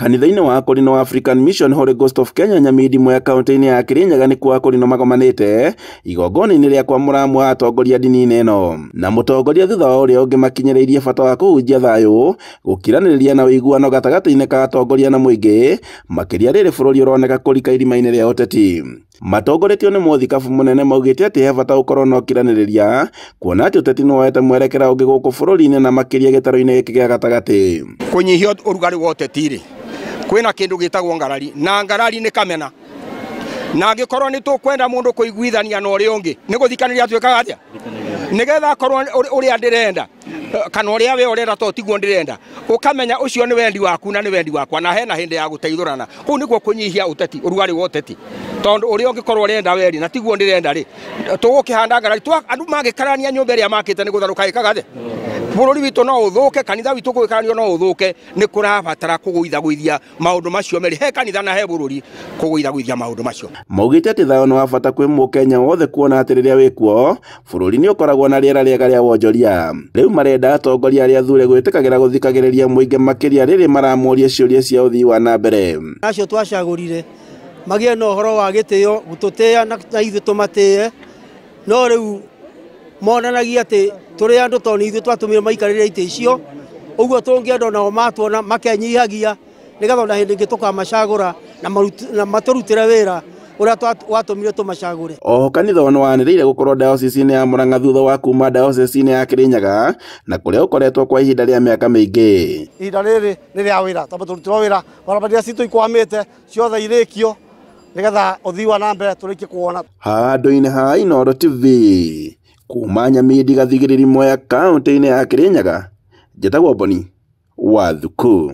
Kanitha-inĩ wa Akorino wa African Mission Holy Ghost of Kenya Nyamindi Mwea kaunti-inĩ ya Kirinyaga nĩkuo Akorino magomanĩte igongona-inĩ rĩa kwamũra amwe a atongoria ndini-inĩ ĩno, na mũtongoria thutha wa ũrĩa ũngĩ makinyĩrĩirie bata wa kũhunjia thayũ, gũkiranĩrĩria na ũiguano gatagatĩ-inĩ ka atongoria na mũingĩ, makĩria rĩrĩ bũrũri ũroneka kũrika irima-inĩ rĩa ũteti. Matongoretio nĩ mũthikabu mũnene maugĩte atĩ he bata gũkorwo na ũkiranĩrĩria, kuona atĩ ũteti nĩwoete mwerekera ũngĩ gũkũ bũrũri-inĩ na makĩria gĩtarũ-inĩ gĩkĩ gĩa gatagatĩ. Kũnyihia ũrugarĩ wa ũteti rĩ, kwĩna kĩndũ gĩtagwo ngarari, na ngarari nĩ kamena, na angĩkorwo nĩ tũkwenda mũndũ kũiguithania na ũrĩa ũngĩ nĩ gũthikanĩria twĩkaga atĩa nĩgetha akorwo ũrĩa ndĩrenda kana ũrĩa we ũrenda to tiguo ndĩrenda, ũkamenya ũcio nĩ wendi waku na nĩ wendi wakwa, na hena hĩndĩ ya gũteithũrana. Kũu nĩkuo kũnyihia ũteti, ũrugarĩ wa ũteti, tondũ ũrĩa ũngĩkorwo ũrenda weri na tiguo ndĩrenda rĩ, tũgũkĩhanda ngarari. Andũ mangĩkarania nyũmba ĩrĩa makĩte nĩ gũtharũka ĩkaga atĩa? Bũrũri witũ no ũthũke, kanitha witũ gũgĩkaranio no ũthũke. Nĩ kũrabatara kũgũithagũithia maũndũ macio merĩ, he kanitha na he bũrũri, kũgũithagũithia maũndũ macio. Maugĩte atĩ thayũ nĩ wa bata kwĩ mũkenya wothe, kuona atĩ rĩrĩa wĩkuo bũrũri nĩ ũkoragwo na rĩera rĩega rĩa wonjoria. Rĩu marenda atongoria arĩa athure gwĩtĩkagĩra gũthikagĩrĩria mũingĩ makĩria rĩrĩ maramoria ciũria cia ũthii wa na mbere. Acio twacagũrire magĩe na ũhoro wa gĩtĩo, gũtũtĩĩa na ithuĩ tũmatĩe, no rĩu monanagia atĩ tũrĩ andũ tondũ nĩ ithuĩ twatũmire maikarĩre itĩ icio, ũguo tũngĩenda nao matuona makenyihagia nĩgetha ona hĩndĩ ĩngĩ tũkamacagũra na matũrutĩre wĩra ũrĩa watũmire tũmacagũre. Oho kanitha ũyũ nĩwanĩrĩire gũkorwo diocese-inĩ ya Murang'a thutha wa kuma diocese-inĩ ya Kirinyaga na kũrĩa ũkoretwo kwa ihinda rĩa mĩaka mĩingĩ. Ihinda rĩrĩ nĩ rĩa wĩra, twambe tũrutĩrwo wĩra, barabara citũ ikwamĩte ciothe irĩkio nĩgetha ũthii wa na mbere tũrĩkie kuona. Handũ-inĩ ha Inooro TV kuma Nyamindi gathigĩrĩri Mwea kaunti-inĩ ya Kirinyaga, njĩtagwo Boni wa Thuku.